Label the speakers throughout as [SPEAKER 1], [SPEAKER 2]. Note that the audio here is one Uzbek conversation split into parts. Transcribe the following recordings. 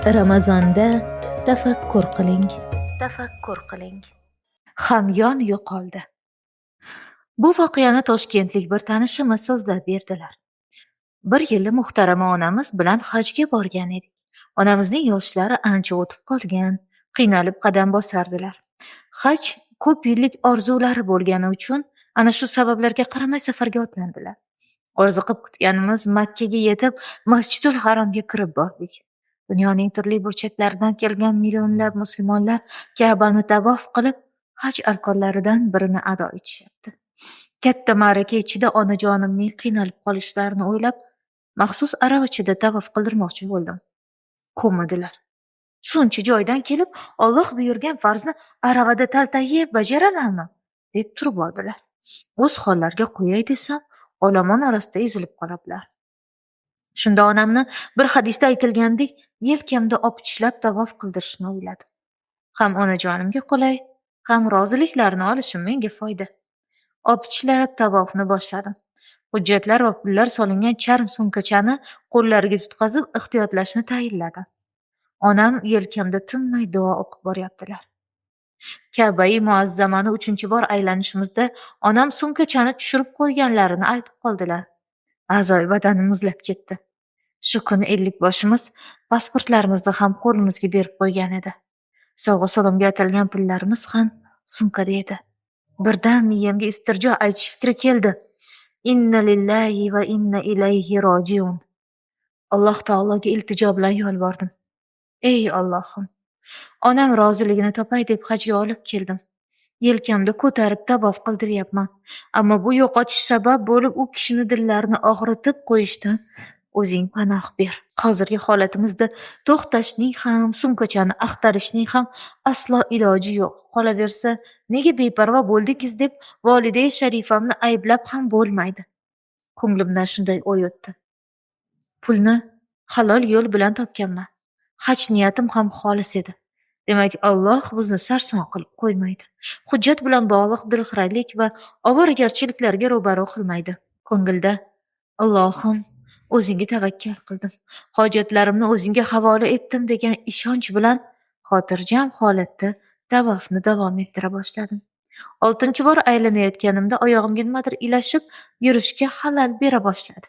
[SPEAKER 1] Ramazonda tafakkur qiling. Tafakkur qiling. Hamyon yo'qoldi. Bu voqeani toshkentlik bir tanishimiz so'zlab berdilar. Bir yili muhtarama onamiz bilan hajga borgan edik. Onamizning yoshlari ancha o'tib qolgan, qiynalib qadam bosardilar. Haj ko'p yillik orzulari bo'lgani uchun ana shu sabablarga qaramay safarga otlandilar. Orziqib kutganimiz Makkaga yetib, Masjidul Haromga kirib bordik. Dunyoning turli burchaklaridan kelgan millionlab musulmonlar Ka'bani tavof qilib, haj arkonlaridan birini ado etishyapti. Katta ma'raka ichida onajonimning qiynalib qolishlarini o'ylab, maxsus aravachada tavof qildirmoqchi bo'ldim. Ko'nmadilar. Shuncha joydan kelib, Alloh buyurgan farzni aravada taltayib bajaramanmi, deb turib oldilar. O'z hollariga qo'yay desam, olomon orasida ezilib qoladilar. Shunda onamni bir hadisda aytilgandek, yelkamda opitishlab tavof qildirishni o'yladim. Ham onajonimga qulay, ham roziliklarini olishim menga foyda. Opitishlab tavofni boshladim. Hujjatlar va pullar solingan charm sumkachani qo'llariga tutqazib, ehtiyotlashni tayinladim. Onam yelkamda tinmay duo o'qib boryaptilar. Ka'bai muazzamani 3-bor aylanishimizda onam sumkachani tushirib qo'yganlarini aytib qoldilar. A'zoyi badanim muzlab ketdi. Shu kuni ellikboshimiz pasportlarimizni ham qo'limizga berib qo'ygan edi. Sovg'a-salomga atalgan pullarimiz ham sumkada edi. Birdan miyamga istirjo aytish fikri keldi. Inna lillahi va inna ilayhi rojiun. Alloh taologa iltijo bilan yolvordim. Ey Allohim, onam roziligini topay deb hajga olib keldim. Yelkamda ko'tarib tavof qildiryapman. Ammo bu yo'qotish sabab bo'lib u kishini dillarini og'ritib qo'yishdan o'zing panoh ber. Hozirgi holatimizda to'xtashning ham, sumkachani axtarishning ham aslo iloji yo'q. Qolaversa, nega beparvo bo'ldingiz deb volidai sharifamni ayblab ham bo'lmaydi. Ko'nglimdan shunday o'y o'tdi. Pulni halol yo'l bilan topganman. Haj niyatim ham xolis edi. Demak, Alloh bizni sarson qilib qo'ymaydi. Hujjat bilan bog'liq dilxiralik va ovoragarchiliklarga ro'baro qilmaydi. Ko'ngilda Allohim, o'zingga tavakkal qildim, hojatlarimni o'zingga havola etdim degan ishonch bilan xotirjam holatda tavofni davom ettira boshladim. 6-bor aylanayotganimda oyog'imga nimadir ilashib, yurishga xalal bera boshladi.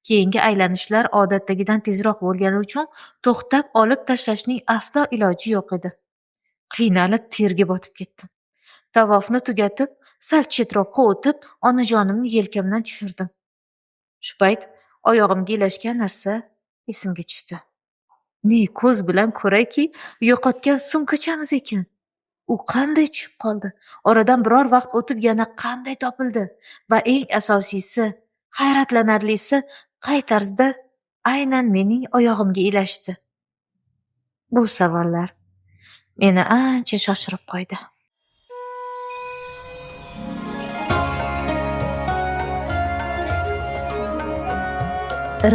[SPEAKER 1] Keyingi aylanishlar odatdagidan tezroq bo'lgani uchun to'xtab olib tashlashning aslo iloji yo'q edi. Qiynalib terga botib ketdim. Tavofni tugatib, sal chetroqqa o'tib, onajonimni yelkamdan tushirdim. Shu payt oyog'imga ilashgan narsa esimga tushdi. Ne ko'z bilan ko'rayki, yo'qotgan sumkachamiz ekan. U qanday tushib qoldi? Oradan biror vaqt o'tib yana qanday topildi? Va eng asosiysi, hayratlanarlisi, qay tarzda aynan mening oyog'imga ilashdi? Bu savollar meni ancha shoshirib qo'ydi.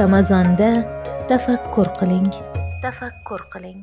[SPEAKER 1] Ramazonda tafakkur qiling. Tafakkur qiling.